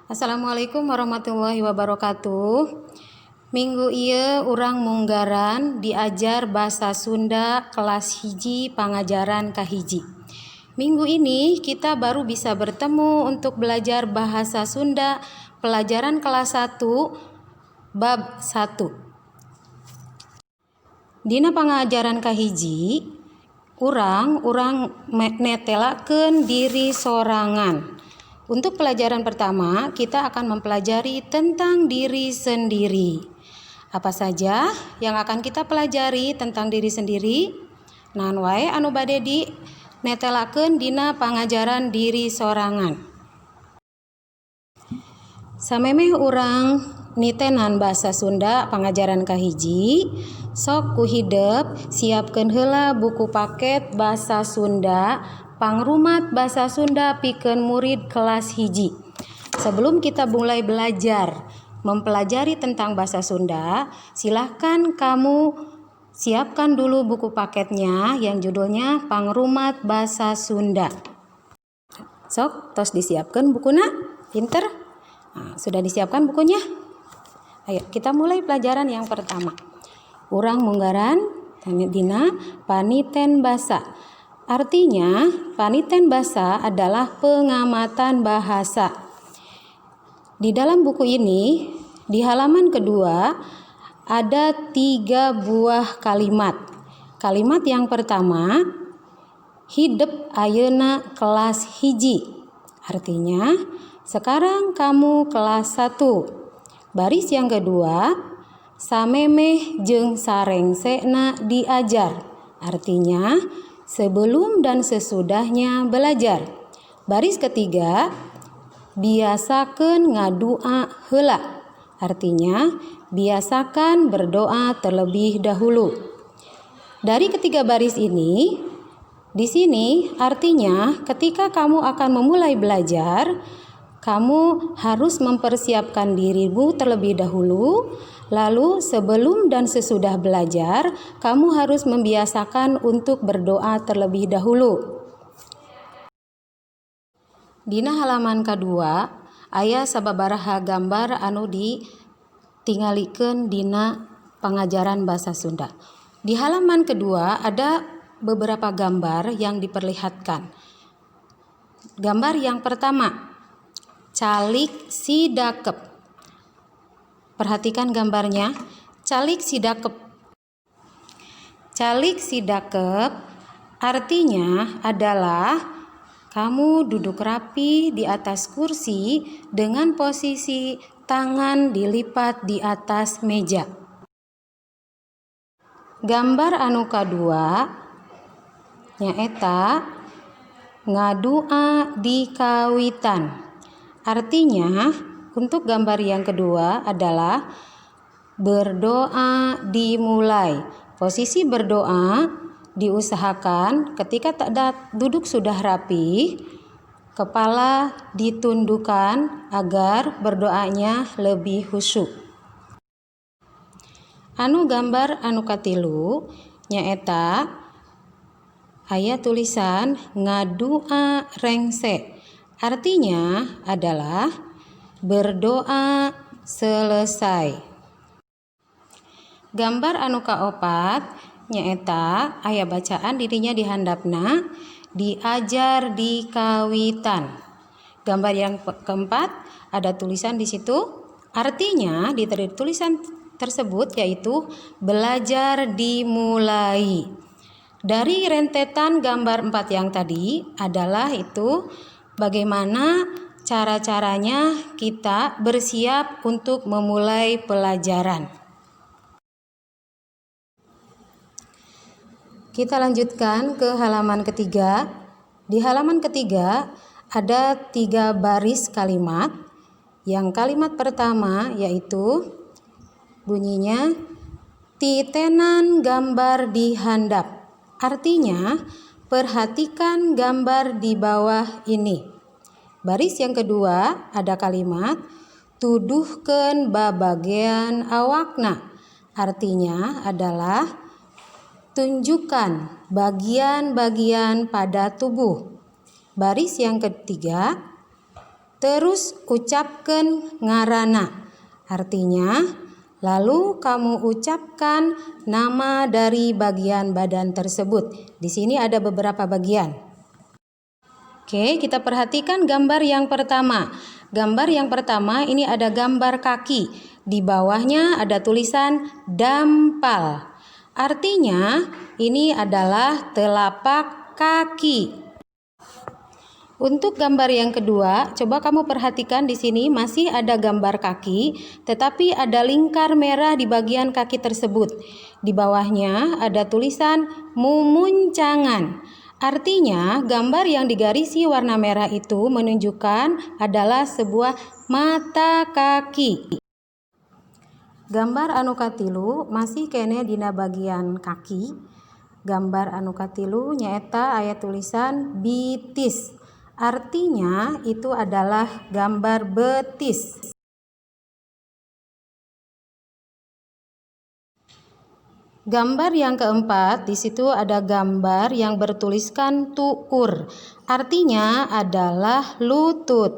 Assalamualaikum warahmatullahi wabarakatuh. Minggu ieu urang munggaran diajar bahasa Sunda kelas 1 pangajaran kahiji. Minggu ini kita baru bisa bertemu untuk belajar bahasa Sunda pelajaran kelas 1 bab 1. Dina pangajaran kahiji urang netelakeun diri sorangan. Untuk pelajaran pertama, kita akan mempelajari tentang diri sendiri. Apa saja yang akan kita pelajari tentang diri sendiri? Naon wae anu bade di netelakeun dina pangajaran diri sorangan? Samemeh urang nitenan bahasa Sunda pangajaran kahiji, sok ku hidep siapkeun heula buku paket bahasa Sunda Pangrumat Bahasa Sunda pikeun murid kelas 1. Sebelum kita mulai belajar mempelajari tentang bahasa Sunda, silahkan kamu siapkan dulu buku paketnya yang judulnya Pangrumat Bahasa Sunda. Sok, tos disiapkan bukuna? Pinter? Nah, sudah disiapkan bukunya? Ayo kita mulai pelajaran yang pertama. Urang munggaran dina paniten basa. Artinya, paniten basa adalah pengamatan bahasa. Di dalam buku ini, di halaman kedua, ada 3 buah kalimat. Kalimat yang pertama, hidep ayeuna kelas 1. Artinya, sekarang kamu kelas 1. Baris yang kedua, samemeh jeung sarengsena diajar. Artinya, sebelum dan sesudahnya belajar. Baris ketiga, biasakeun ngadua heula. Artinya, biasakan berdoa terlebih dahulu. Dari ketiga baris ini, di sini artinya ketika kamu akan memulai belajar, kamu harus mempersiapkan dirimu terlebih dahulu. Lalu sebelum dan sesudah belajar, kamu harus membiasakan untuk berdoa terlebih dahulu. Dina halaman kedua, aya sababaraha gambar anu ditingalikeun dina pangajaran bahasa Sunda. Di halaman kedua ada beberapa gambar yang diperlihatkan. Gambar yang pertama, calik sidakep. Perhatikan gambarnya, calik sidakep. Calik sidakep artinya adalah kamu duduk rapi di atas kursi dengan posisi tangan dilipat di atas meja. Gambar anu kadua nyaeta ngadua di kawitan. Artinya, untuk gambar yang kedua adalah berdoa dimulai. Posisi berdoa diusahakan ketika duduk sudah rapi, kepala ditundukkan agar berdoanya lebih khusyuk. Anu gambar anu katilu nyaeta aya tulisan ngadua rengse. Artinya adalah berdoa selesai. Gambar anu kaopat nyaeta aya bacaan dirinya di handapna diajar di kawitan. Gambar yang keempat ada tulisan di situ. Artinya di tulisan tersebut yaitu belajar dimulai. Dari rentetan gambar 4 yang tadi adalah itu bagaimana cara-caranya kita bersiap untuk memulai pelajaran. Kita lanjutkan ke halaman ketiga. Di halaman ketiga ada 3 baris kalimat. Yang kalimat pertama yaitu bunyinya titenan gambar di handap. Artinya perhatikan gambar di bawah ini. Baris yang kedua ada kalimat tuduhkeun babagean awakna. Artinya adalah tunjukkan bagian-bagian pada tubuh. Baris yang ketiga, Terus ucapkan ngaranna. Artinya, lalu kamu ucapkan nama dari bagian badan tersebut. Di sini ada beberapa bagian. Oke, kita perhatikan gambar yang pertama. Gambar yang pertama ini ada gambar kaki. Di bawahnya ada tulisan dampal. Artinya ini adalah telapak kaki. Untuk gambar yang kedua, coba kamu perhatikan di sini masih ada gambar kaki, tetapi ada lingkar merah di bagian kaki tersebut. Di bawahnya ada tulisan mumuncangan. Artinya, gambar yang digarisi warna merah itu menunjukkan adalah sebuah mata kaki. Gambar anu katilu masih keneh dina bagian kaki. Gambar anu katilu nyaeta aya tulisan bitis. Artinya itu adalah gambar betis. Gambar yang keempat, di situ ada gambar yang bertuliskan tuur. Artinya adalah lutut.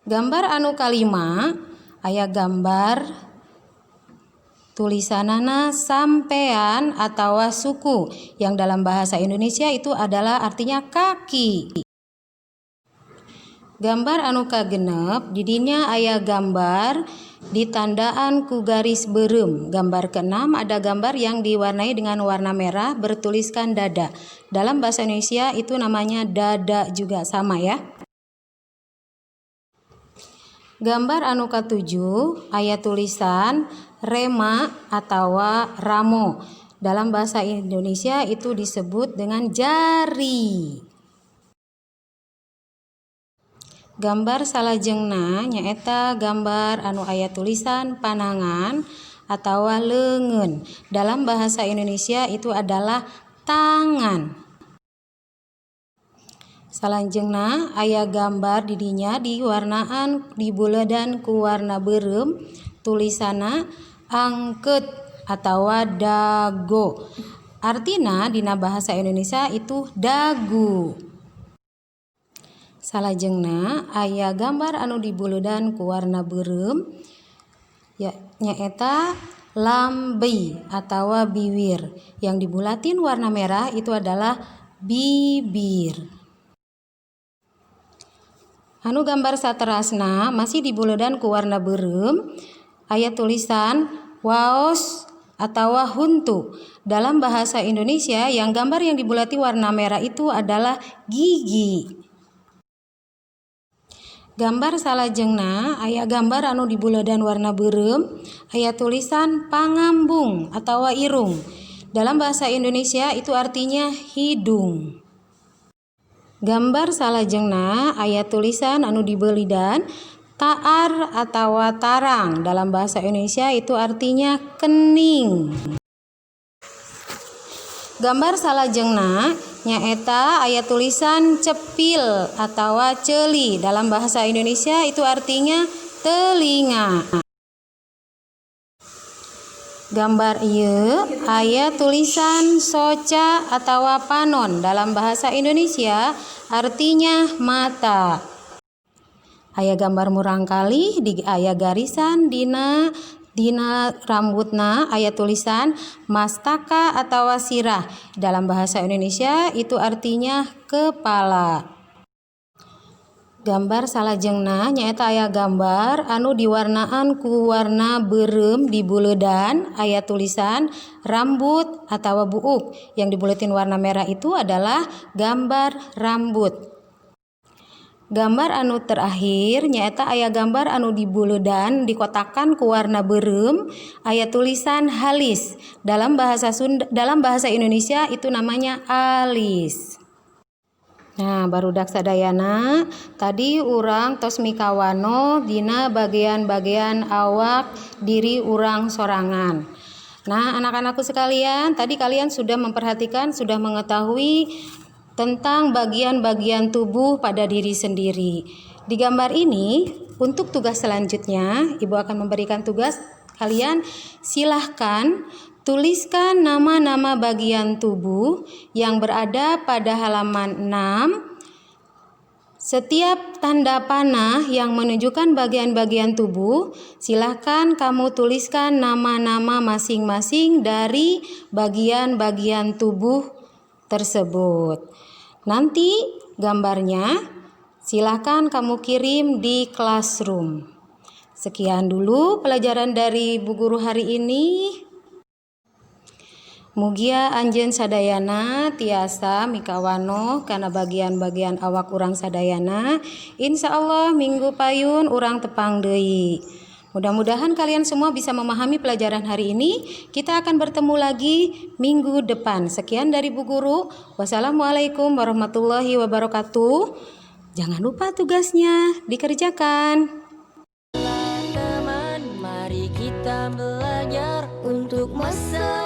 Gambar anu kalima, aya gambar tulisanana sampean atau suku, yang dalam bahasa Indonesia itu adalah artinya kaki. Gambar anu kagenep, didinya aya gambar ditandaan ku garis beureum. Gambar keenam ada gambar yang diwarnai dengan warna merah bertuliskan dada. Dalam bahasa Indonesia itu namanya dada juga, sama ya. Gambar anu katujuh aya tulisan rema atau ramo. Dalam bahasa Indonesia itu disebut dengan jari. Gambar salajengna nyaeta gambar anu aya tulisan panangan atau leungeun. Dalam bahasa Indonesia itu adalah tangan. Salajengna aya gambar didinya diwarnaan dibuledan ku warna beureum, tulisanna angkeut atau dago. Artina dina bahasa Indonesia itu dagu. Salajengna aya gambar anu dibuledan ku warna beureum ya, nyaeta lambi atau biwir. Yang dibulatin warna merah itu adalah bibir. Anu gambar saterasna masih dibuledan ku warna beureum, aya tulisan waos atau huntu. Dalam bahasa Indonesia yang gambar yang dibulati warna merah itu adalah gigi. Gambar salajengna aya gambar anu dibuledan warna beureum, aya tulisan pangambung atau irung. Dalam bahasa Indonesia itu artinya hidung. Gambar salajengna aya tulisan anu dibeulidan taar atau tarang. Dalam bahasa Indonesia itu artinya kening. Gambar salajengna nyaeta aya tulisan cepil atau ceuli. Dalam bahasa Indonesia itu artinya telinga. Gambar ieu aya tulisan soca atau panon. Dalam bahasa Indonesia artinya mata. Aya gambar murangkalih di aya garisan dina dina rambutna aya tulisan mastaka atau sirah. Dalam bahasa Indonesia itu artinya kepala. Gambar salajengna nyaeta aya gambar anu diwarnaan ku warna beureum dibuledan aya tulisan rambut atau buuk. Yang dibuletin warna merah itu adalah gambar rambut. Gambar anu terakhir nyaeta aya gambar anu dibuledan dikotakan ku warna beureum aya tulisan halis. Dalam bahasa Sunda, dalam bahasa Indonesia itu namanya alis. Nah, barudak sadayana, tadi urang tos mikawanoh dina bagian-bagian awak diri urang sorangan. Nah, anak-anakku sekalian, tadi kalian sudah memperhatikan, sudah mengetahui tentang bagian-bagian tubuh pada diri sendiri. Di gambar ini, untuk tugas selanjutnya, Ibu akan memberikan tugas kalian, silahkan tuliskan nama-nama bagian tubuh yang berada pada halaman 6 Setiap tanda panah yang menunjukkan bagian-bagian tubuh, silahkan kamu tuliskan nama-nama masing-masing dari bagian-bagian tubuh tersebut. Nanti gambarnya silahkan kamu kirim di classroom. Sekian dulu pelajaran dari Bu Guru hari ini. Mugia anjeun sadayana tiasa mikawanoh kana bagian-bagian awak urang sadayana. Insya Allah minggu payun urang tepang deui. Mudah-mudahan kalian semua bisa memahami pelajaran hari ini. Kita akan bertemu lagi minggu depan. Sekian dari Bu Guru. Wassalamualaikum warahmatullahi wabarakatuh. Jangan lupa tugasnya dikerjakan. Teman, mari kita belajar untuk masa